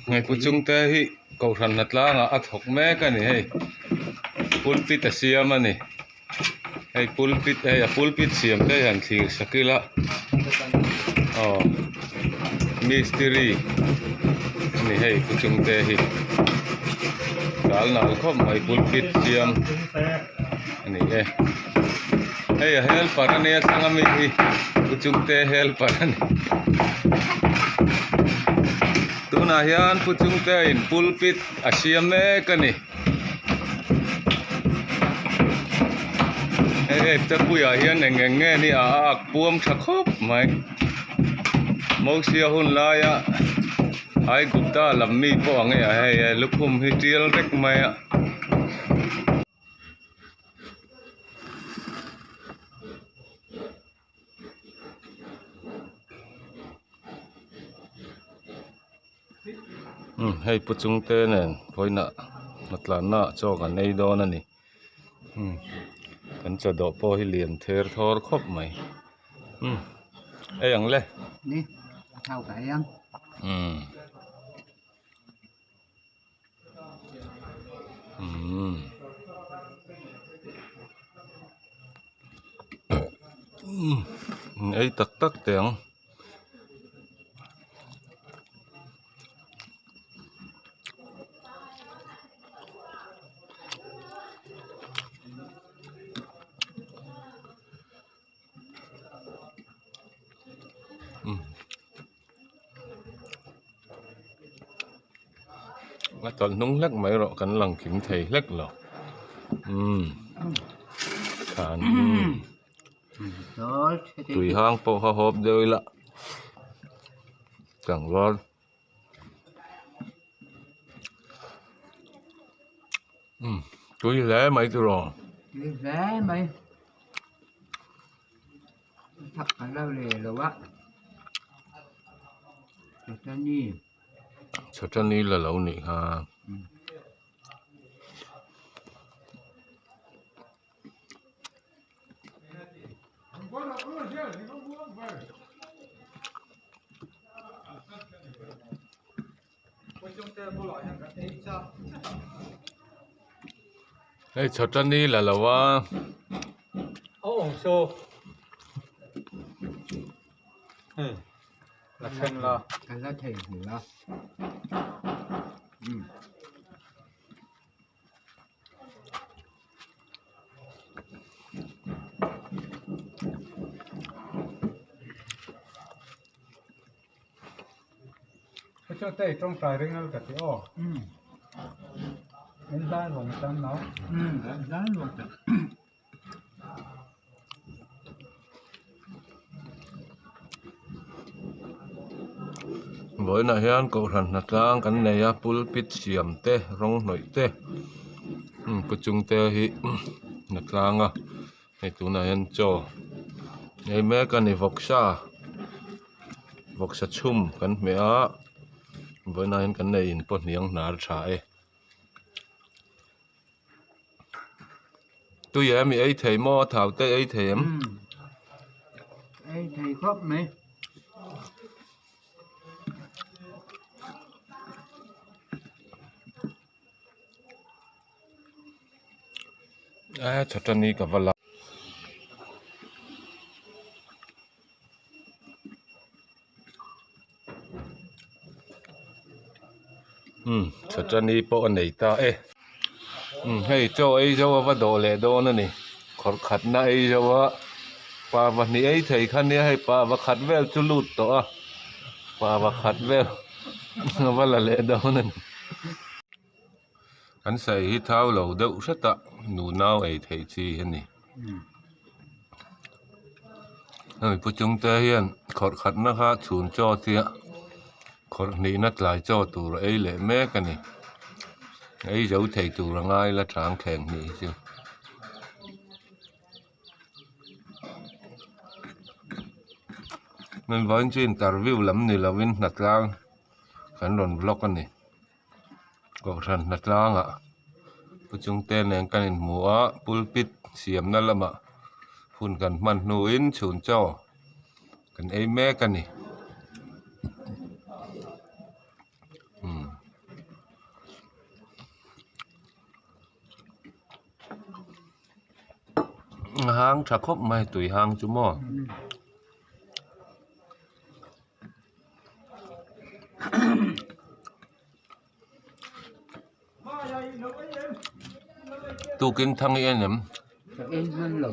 Hei pu chungte hi kohhran hna tlangah a thawk mek a ni hei pulpit a siam a ni hei pulpit hei a pulpit siam te hi han thlir sak ila aw mistiri a ni hei pu chungte hi dal nal khawp mai pulpit siam a ni e hei a helper a nia thlang ami hi pu chungte helper a ni tunah hian pu chungte in pulpit a siam mek a ni hei hei te puiah hian eng eng nge ni a ak puam tha khawp mai mosia hun laia aigupta lam mi pawh ang e a hei lukhum hi tial vek mai a. Hei pu chungte nen vawiinah hnatlanna ah chaw kan ei dawn a ni kan chaw dawh pawh hi lian ther thawr khawp mai ei ang le. Ei tak tak teh ang. A tawlh hnung hlek mai erawh kan lang kim thei hlek lo umm khan tui hang pawh kha hawp deuh ila tlangval umm tui hle mai chu rawh. Tui hle mai. Thak kan lo le lo a. Chawtani. Chawtani la lo nih kha. Hei chawtani la lo a. Vawiinah hian kohhran hnatlang kan nei a pulpit siam te rawng hnawih te pu chungte hi hnatlang a hei tunah hian chaw ei mek a ni vawksa vawksa chhum kan hmeh a vawiinah hian kan nei in pawh hniang hnar tha e. Tui em i ei thei maw a thau te ei thei em? Ei thei khawp mai. A chawtani ka va la. Umm chawtani pawh a nei ta e umm hei chaw ei zo a va dawh leh dawn a ni khawrh khatna ei zo a pa pahnih ei thei kha nia hei pa pakhat vel chu lut tawh a pa pakhat vel a va la leh dawn a ni. Kan sawi hi thau lo deuh hret a nu nau ei theih chi a ni. Hemi pu chungte hian khawrh khatna kha chhun chaw tia khawrh hnihna tlai chaw tur a ei leh mek a ni ei zo thei tur a ngai la chang thleng hnih hi chu. Vawiin chu interview lam ni lovin hnatlang kan rawn vlog a ni. Kohhran hnatlangah pu chungte nen kan inhmu a pulpit siamna lamah hun kan hman hnuin chhun chaw kan ei mek a ni umm. A hang tha khawp mai tui hang chu maw. Tukin thang i en em? Ka en hman lo.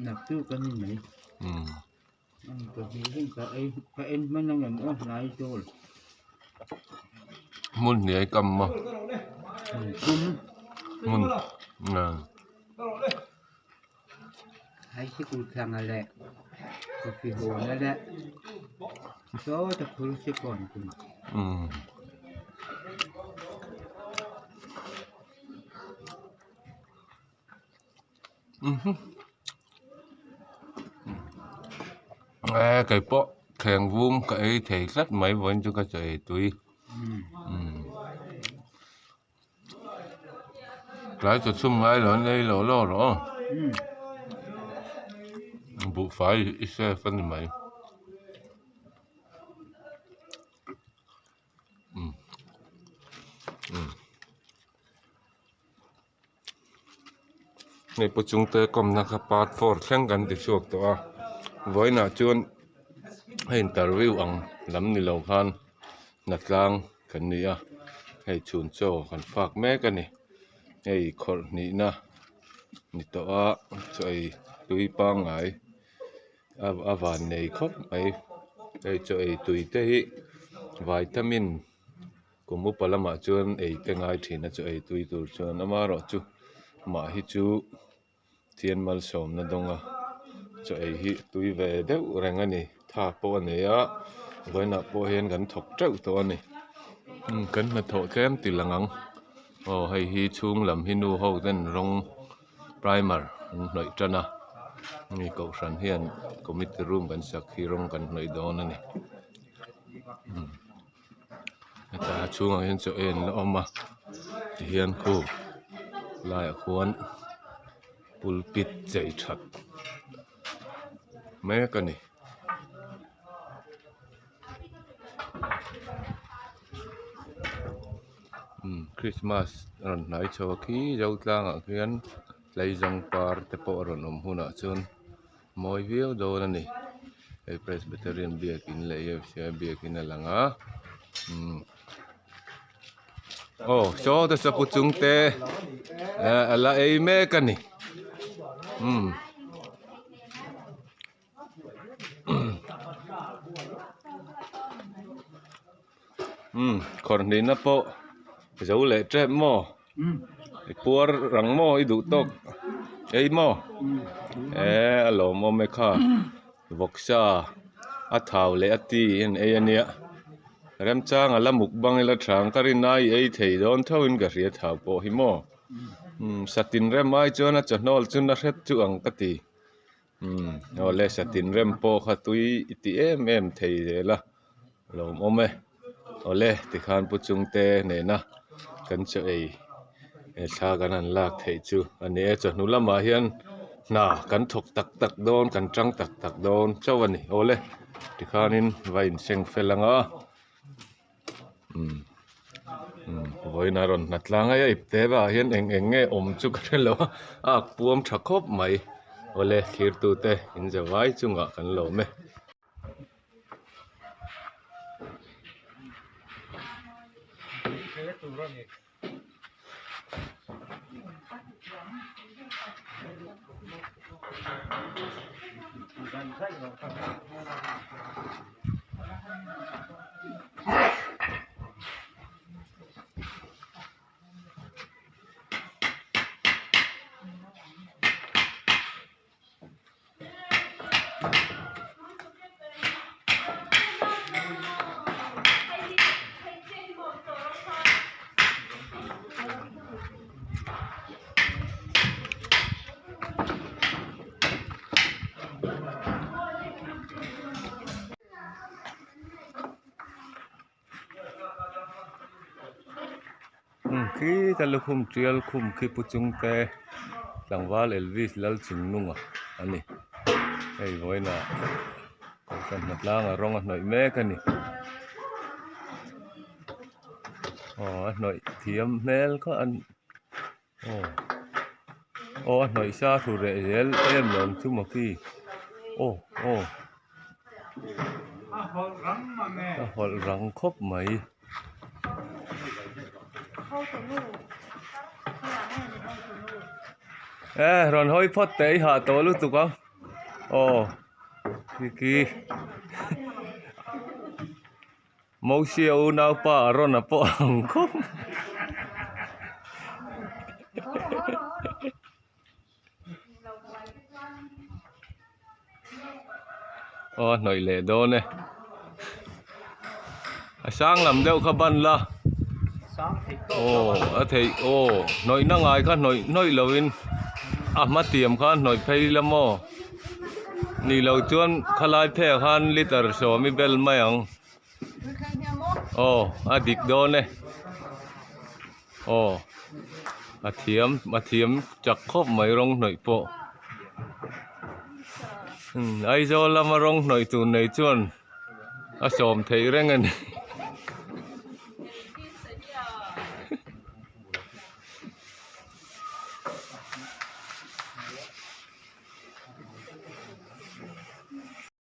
Nak tu ka ni mai. Ka hmu hin ka ei ka en hman ang em aw hnai zawl. Hmun hniai kam maw? Hmun. Hmun. High sikul thlanga leh coffee hawna leh sawta phur si kawn tum. E kei pawh thleng vum ka ei thei tlat mai vawiin chu ka chaw ei tui. Tlai chaw chhum ngai lo an ei lo lawk rawh aw buhfai i safe a ni mai umm umm hei pu chungte kawmna kha part four thleng kan ti chhuak tawh a vawiinah chuan hei interview ang lam ni lo khan hnatlang kan ni a hei chhun chaw kan fak mek a ni hei khawrh hnihna ni tawh a chaw ei tui pangngai a van nei khawp mai hei chaw ei tui te hi vitamin kum upa lamah chuan ei te ngai thin a chaw ei tui tur chuan amaherawhchu mah hi chu. Thian malsawmna dawng a chaw ei hi tui ve deuh reng a ni tha pawh a nei a vawiinah pawh hian kan thawk teuh tawh a ni kan hnathawh tlem ti lang ang aw hei hi chhung lam hi nu ho ten rawng primer an hnawih tan a mi kohhran hian committee room kan sak hi rawng kan hnawih dawn a ni heta a chhungah hian chaw ei an la awm a tihian khu laiah khuan pulpit chei that mek a ni. Umm christmas a rawn hnai chho a khi zo tlangah khian tleizawng par te pawh a rawn awm hunah chuan mawi viau dawn a ni hei presbyterian biakin leh AFCI biakin a lang a umm aw saw te saw pu chung te eh a la ei mek a ni umm umm khawrh hnihna pawh zo leh tep maw. I puar rang maw i duh tawk ei maw eh a lawmawm e kha vawksa a thau leh a ti an ei a nia remchang a la muk bang ila tha ang ka rin ai ei thei dawn tho in ka hria thau pawh hi maw umm satin rem ai chuan a chawhnawl chu na hret chu ang ka ti umm awle satin rem pawh kha tui i ti em em thei zel a. Lawmawm e. Awle tikhan pu chungte nena kan chaw ei he thla kan han lak theih chu a ni e. Chawhnu lamah hian hna kan thawk tak tak dawn kan tang tak tak dawn chauh a ni. Awle tikhanin va inseng fel ang a umm umm vawiin a rawn hna tlang a ip te vah hian eng eng nge awm chu ka hre lo a a ak puam tha khawp mai. Awle thirtute inzavai chungah kan lawm e. Khita lukhum tial khum khi pu chung te tlangval Elvis Lalchungnunga a ni hei vawiinah kohhran hnatlanga rawng a hnawih mek a ni aw a hnawih thiam hmel kha a aw aw a hnawih sa thu reh zel em lo ang chu maw khi aw aw a hawlh rang khawp mai. E rawn hawi phawt teh i hah tawh lutuk ang aw khi khi Mosia unaupa a rawn a pawh ang khawp Aw a hnawih leh dawn e a sang lam deuh kha ban la aw a theih aw hnawih na ngai kha hnawih hnawih lo in a hma tiam khan hnawih phei la maw ni lo chuan khalai phei ah khan liter sawm i bel mai ang aw a dik dawn e aw a thiam a thiam chak khawp mai rawng hnawih pawh Aizawl lama rawng hnawih tur nei chuan a sawm theih reng a ni.